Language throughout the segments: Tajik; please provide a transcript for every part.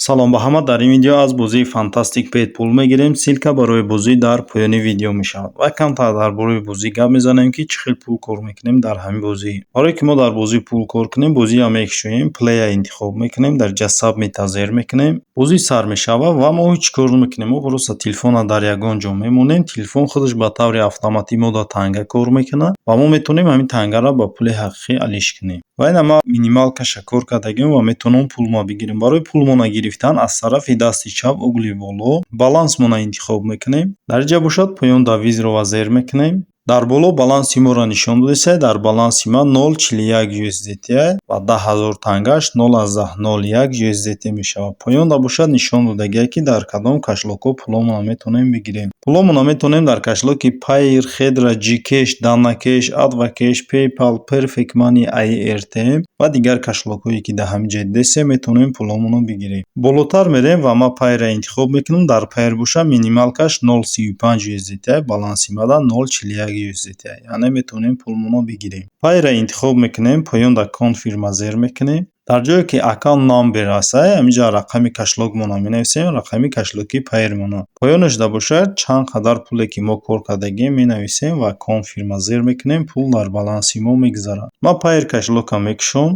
Салом ба ҳама. Дар ин видео аз бозии Fantastic Pet пул мегирем. Ссылка барои бозӣ дар поёни видео мешавад ва камтар дар бораи бозӣ гап мезанем, ки чӣ хел пул кор мекунем дар ҳамин бозӣ. Барое ки мо дар бозӣ пул кор кунем, бозиро мекушоем, Play интихоб мекунем, дар ҷа Submit зер мекунем. Бозӣ сар мешавад ва мо ҳеҷ кор намекунем. Мо просто телефонро дар ягон ҷо мемонем. Телефон худаш ба таври автоматӣ мо дар танга кор мекунад ва мо метавонем ҳамин тангаро ба пули ҳақиқӣ алиш кунем. Ва ина ман минималкаша кор кардагиам ва метавонам пулма бигирам. Барои пулмона гирифтан аз тарафи дасти чап, угли боло, балансмона интихоб мекунем. Дар инҷа бошад, поён да вызовро зер мекунем. Дар боло баланси моро нишон додеста. Дар баланси ман 0,41 USDT ва 10 000 тангаш 0,01 USDT мешавад. Поёнда бошад, нишон додагиае, ки дар кадом кошелёкҳо пуломонро метавонем бигирем. Пуломонро метавонем дар кошелёки Payeer, Хедра, Gcash, DanaCash, AdvCash, PayPal, Perfect Money, AirTM ва дигар кошелёкҳое, ки дар ҳамин ҷо дидестем, метавонем пуломонро бигирем. Болотар мерем ва ман Payeer-ро интихоб мекунам. Дар Payeer бошад, минималкаш 0,35 USDT, баланси мада 0,41 USDT, яъне метавонем пулмонро бигирем. Payeer-ро интихоб мекунем, поёнда Confirm зер мекунем. Дар ҷое ки Account Number ҳаста, ҳаминҷа рақами кошелёкмонро менависем, рақами кошелёки Payeer-монро. Поёнашда бошад, чанд қадар пуле ки мо кор кардагием, менависем ва Confirm зер мекунем, пул дар баланси мо мегузарад. Ман Payeer кошелёкро мекушом.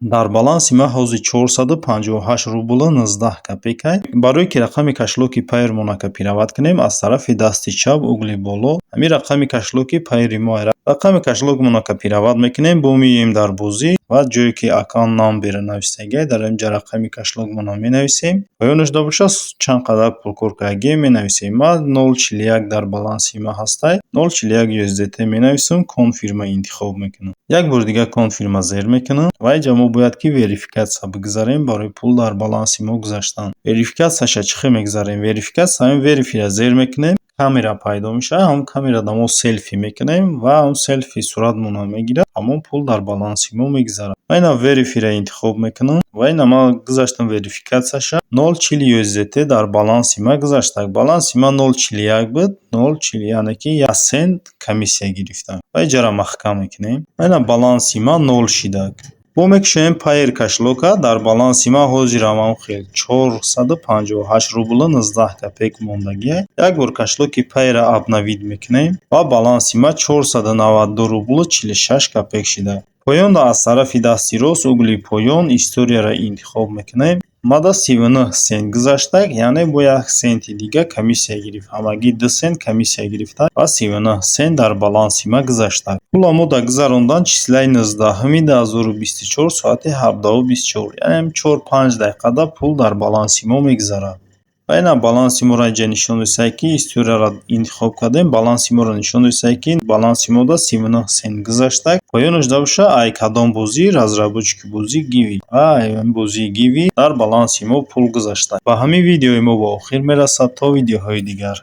Дар баланси ман ҳозир 458 рублу 19 копейка. Барое ки рақами кошелёки Payeer-монро копировать кунем, аз тарафи дасти чап, угли боло, ҳамин рақами кошелёки Payeer-и мо, рақами кошелёкмонро копировать мекунем, бо меоем дар бозӣ ва ҷое ки Account Number навистагиа, дар инҷа рақами кошелёкмонро менависем. Поёнашда бошад, чанд қадар пул кор кардагием, менависем. Ман 0,41 дар баланси ман ҳастай, 0,41 USDT менависам, Confirm интихоб мекунам. Як бори дигар Confirm зер мекунам ва инҷа мо бояд ки верификатсия бигзарем барои пул дар баланси мо гузаштан. Верификатсияша чӣ хел мегзарем? Верификатсия ҳамин Verify-ро зер мекунем, камера пайдо мешавад, ҳамон камерада мо селфи мекунем ва ҳамон селфи суратмонро мегирад, ҳамон пул дар баланси мо мегузарад. Ман ина Verify-ро интихоб мекунам ва ина ман гузаштам верификатсияша, 0,40 USDT дар баланси ман гузашта. Баланси ман 0,41 буд, 0,40, яъне ки 1 сент комиссия гирифтам ва инҷаро маҳкам мекунем. Ина баланси ман нол шидак. Бо мекушоем Payeer кошелёка, дар баланси ман ҳозирам ҳамон хел 458 рублу 19 копейк мондагиа. Як бор кошелёки Payeer-ро обновить мекунем ва баланси ман 492 рублу 46 копейк шуда. Поёнда аз тарафи дасти рост, угли поён, Историяро интихоб мекунем. Мада 39 сент гузаштак, яъне бо 1 сенти дига комиссия гирифт. Ҳамагӣ 2 сент комиссия гирифта ва 39 сент дар баланси ман гузаштак. Пулро мо дар гузарондан числаи 19-уми 2024, соати 17:24, яъне 4-5 дақиқада пул дар баланси мо мегузарад. Ва ина баланси моро инҷа нишон додистае, ки Историяро интихоб кардем, баланси моро нишон додистае, ки баланси мода 39 сент гузаштак. Поёнашда бошад, ай кадом бозӣ, разработчики бозӣ Гиви ва ай бозии Гиви дар баланси мо пул гузашта. Ба ҳамин видеои мо ба охир мерасад. То видеоҳои дигар.